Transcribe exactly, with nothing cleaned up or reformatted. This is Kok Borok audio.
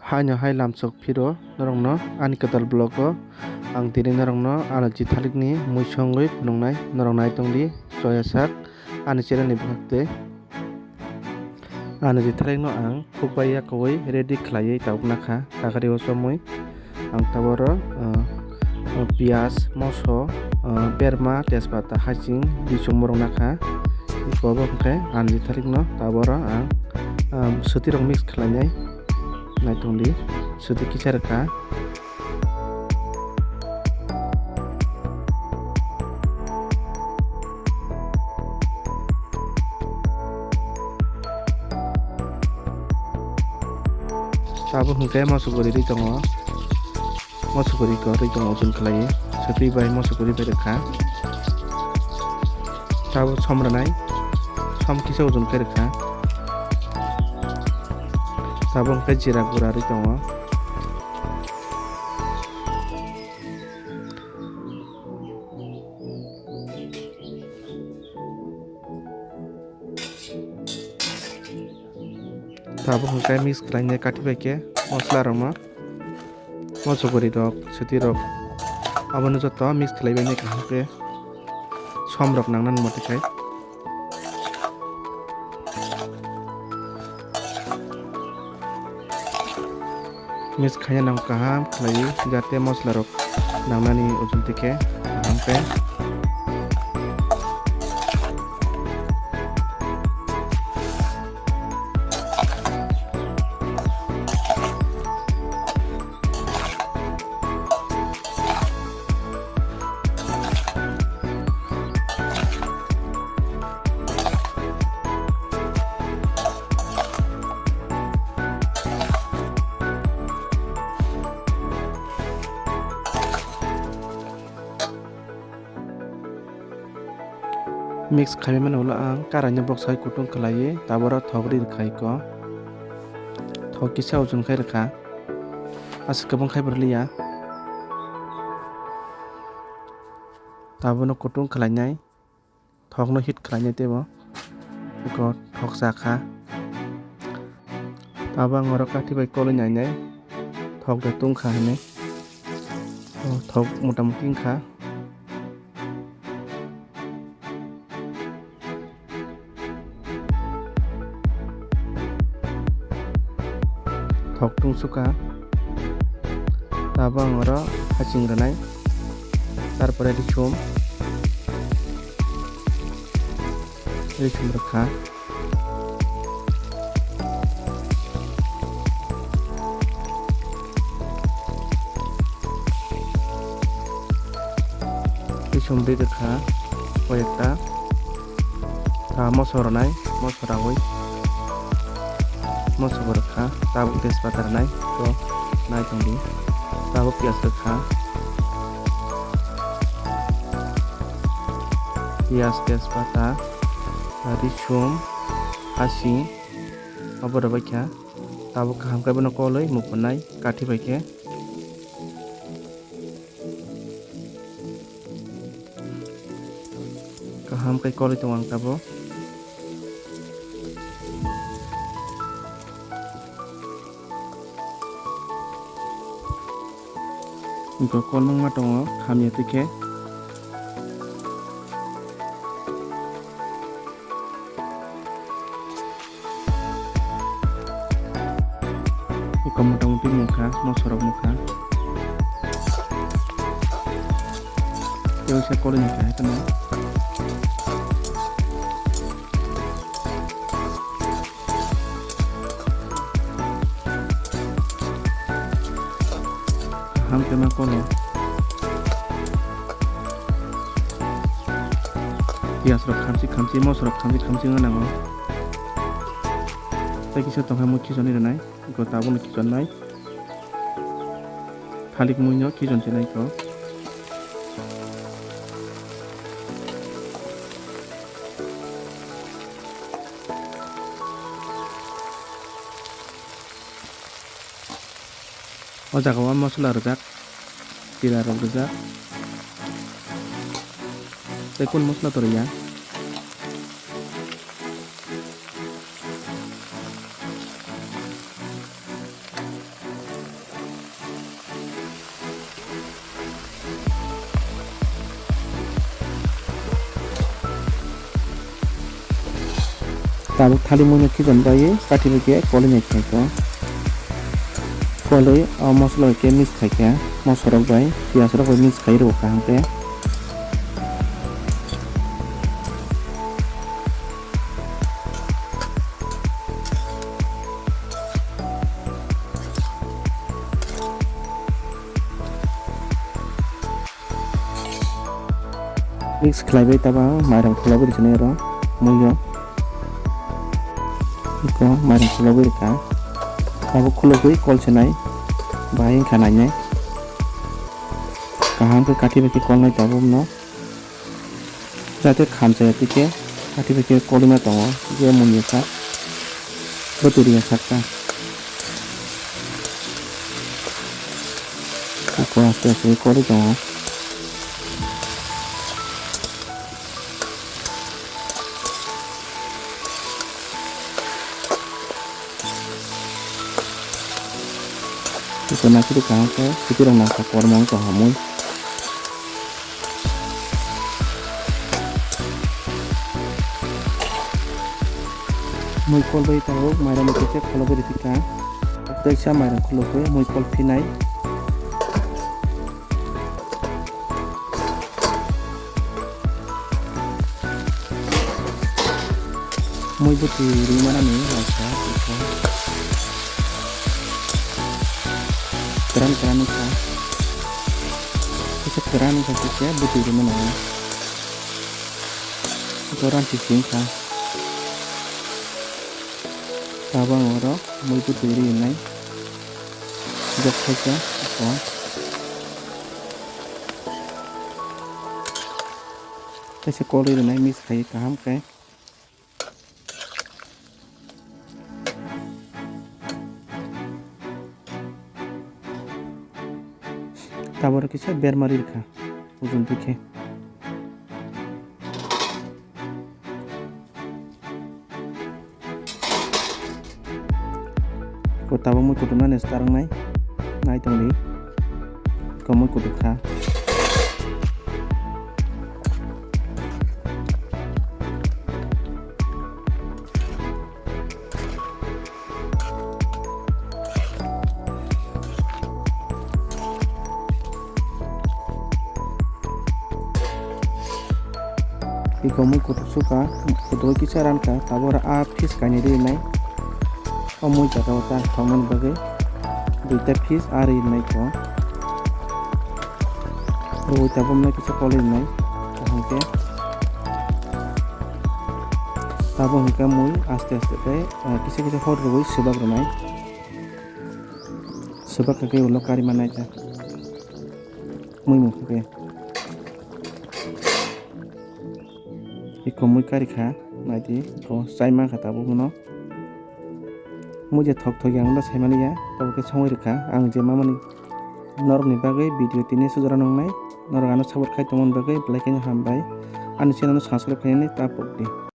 Haino hai lamsok phiro norokno ani kwtal vlog o ang tini norokno ano jithalikni mui songwi phunuknai, norok nai tongdi choya sak ani channel ni bwkhak tei. Ano jithalikno ang khukbai yakowi ready khlaiwi tabuk nakha takari o chomwi. Ang taboro, uh, uh, piyaj, moso, uh, berma, tejpata, haching, bising morok nakha. Iko bo hwnkhe ang jithalikno taboro ang, um, swtwi rok mix khlainai. Naitongdi, swtwi kisa rwkha. Tabuk hwnkhe moso guri ri tongo. Moso guri ko ri tongo, ojon khlaiwi. Swtwi bai moso guri bai rwkha. Tabuk som rwnai. Som kisa ojon khe rwkha. Tabuk hwnkhe jira gura ri tongo. Tabuk hwnkhe mix khlainai kati bai khe mosola rokno, moso guri rok, swtwi rok, abono joto mix khlaibainai kaham khe som rok nangnani mote khai. Mix khaina nango kaham khlaiwi, jate mosola rok nangnani ujung twi khe kaham khe. Mix khaimani ulo ang karaino boksai kutung khlaiwi taboro thok ri rwkha iko. Thok kisa ujung khai rwkha. Aswk kwbang khai bo rwliya. Tabono kutung khlainai. Thokno hit khlainai teibo. Iko thok cha kha. Tabuk ang oro kathi bai kolwi nainai. Thok de tungkha hinwi. O thok motamuti wngkha. Thok tungsukha. Tabuk ang oro haching rwnai. Tarpore risum. Risum rwkha. Risum ri rwkha koyekta. Ta moso rwnai, moso raui. Moso bo rwkha, tabuk tejpata rwnai, to nai tongdi. Tabuk piyaj rwkha. Piyaj, tejpata, risum, haching, obo rwbaikha. Tabuk kaham khe bono kolwi muphunai kathi bai khe. Kaham khe kolwi tongo ang tabuk. Iko kolmungma tongo, khamya twi khe. Iko motamuti mokha, mosorok mokha. Tei waisa kolini kahai kheno. Kaham khe ma kolo. Piyaj rok khamsi khamsi, moso rok khamsi khamsi wngna nango. Tei kisa tongkha mui khichonwi rwnai, iko tabukno khichonnai. Thalik mui no khichon chenai iko. O jaga o mosola rwjak, jira rok rwjak, tei kunu mosola to rwya. Tabuk thali muino khijan bai kathi bai khe kolwi nai khe to. Kolwi o mosola bai khe mix khai khe, mosorok bai, piyaj rok bai mix khai rw kaham khe. Mix khlaibai taba mairang khulogwi rwkha oro muiyo. Iko mairang khulogwi rwkha. Abo khulogwi kol se nai bahai wngkha nainai. Kaham khe kathi bai khe kolnai tabukno. Jate khamchaya twi khe kathi bai khe kolima tongo, je mungya kha bwtwi rwya sakha. Eko aste aste kolwi tongo. Eko naisidi kaham khe siti rok nangkha kormo wngkha hamwi. Mui kolbai tabuk mairang bai khe kholobwi rwkha. Teisa mairang khulogwi mui kol phinai. Mui bwtwi rwi manani laisa eko. Kwran kwran wngkha. Kisa kwran wngkha kisa bwtwi rwi mano. Eko ranchi si wngkha. Tabang oro mui bwtwi rwi nai. Jok khaisa eko. Kaisa kolwi rwnai mix khai kaham khe. Taboro kisa berma ri rwkha, ujun dikhe. Ko tabuk mui kutung nani start wngnai, nai tongdi. Ko mui kutung kha. Iko mui kutuk sukha, kutuk kisa rankha, tabuk oro a piece kainwi rinai. O mui jaga o ta thangmani bagwi duita piece a rinai ko. Rwi tabuk no kisa kolwi rinai, kaham khe. Tabuk hwnkhe mui aste aste khe, ah, kisa kisa hor rwui swbak rwnai. Swbak khe ulo kari manai ta. Mui mung khe. Iko mui kari kha, naidi, iko chai man kha tabuk no. Mui je thok thok yang da sai mani ya, tabuk khe songwi rwkha. Ang je mamani norokni bagwi video tini sujora nongnai. Norok ano support khai tongmani bagwi belai kheno hambai. Ani channel no subscribe khainani ta pokdi.